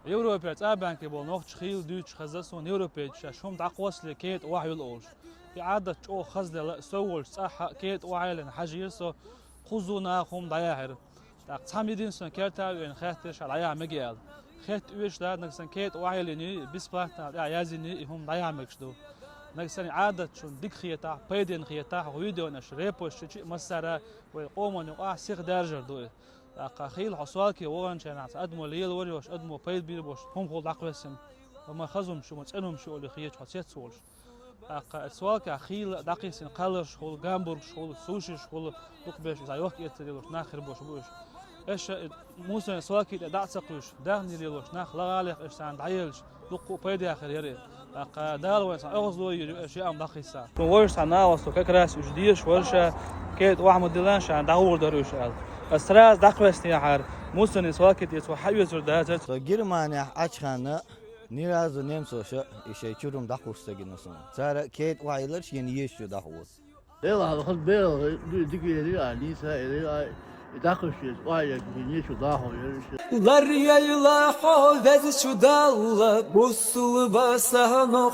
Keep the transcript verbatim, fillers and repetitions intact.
Европе цӀа баьнкий болу нохчий хийла дуьйцуш хезна суна, европейцаша шуна дӀакхоссале кетӀа охьайилла олуш. И Ӏадат чӀогӀа хазделла, со волчу цӀахь кетӀа охьайиллина хьажийра со, кхуззу наха хӀума дӀаяхьира. ТӀаккха цхьамма единственный керта а веана хаьттира ша дӀаяхьа мега аьлла. Хетта оьшуш дац, нагахь санна кетӀа охьайиллиний, бесплатно тӀехь яздиний, и хӀума дӀаяхьа мегаш ду. Нагахь санна Ӏадат шуна дика хетахь, пайденна хетахь, хӀокху видеонаша репост чу массара вай къоман юкъахь сиха даьржар ду и. ТӀаккха хийла хьо Суалке ваханчарна адамо лелавар йолуш, адамо пайда бийр болуш, хӀума хула дӀакхоьссина. Амма хаза хӀума шу, ма цӀена хӀума шу олий хеташ хьо цец волуш. ТӀаккха Суалкехь хийла дӀакхиссина кхалларш хула, гамбургаш хула, сушиш хула, дукхаберш иза йохка эцар йолуш нах хир болуш бу уьш. Аша Мусана Суалке тӀе дӀа а ца кхуьйсуш, даьхни лелош нах лагӀалех аша царна дӀаелча, дуккха а пайда яхар яра. ТӀаккха Дала вайн цхьа оьгӀазло йира, аша яам дӀакхиссахь. Шун вожаш цхьа нахаста как раз уьш дезаш вара ша, кетӀа охьа ма диллина, ша дӀагӀур дара уьш аьлла. Аса сразу дӀакхоьссинехьара, Мусана Суалке тӀе цо хьаоьцур дацара. Со Германехь Ӏачхьана ни разу немцоша и шайн чуьра хӀума дӀакхуссагина суна. Цара кетӀа охьайилларш йина езаш ю дӀахо. Делахь хаза бер дуй дика вери а, нийса а ери а, и дӀакхуьссуш охьайилларш йина езаш ю дӀахо яра уьш. Лар яйла хьо, везачу Далла, бусулба сахьано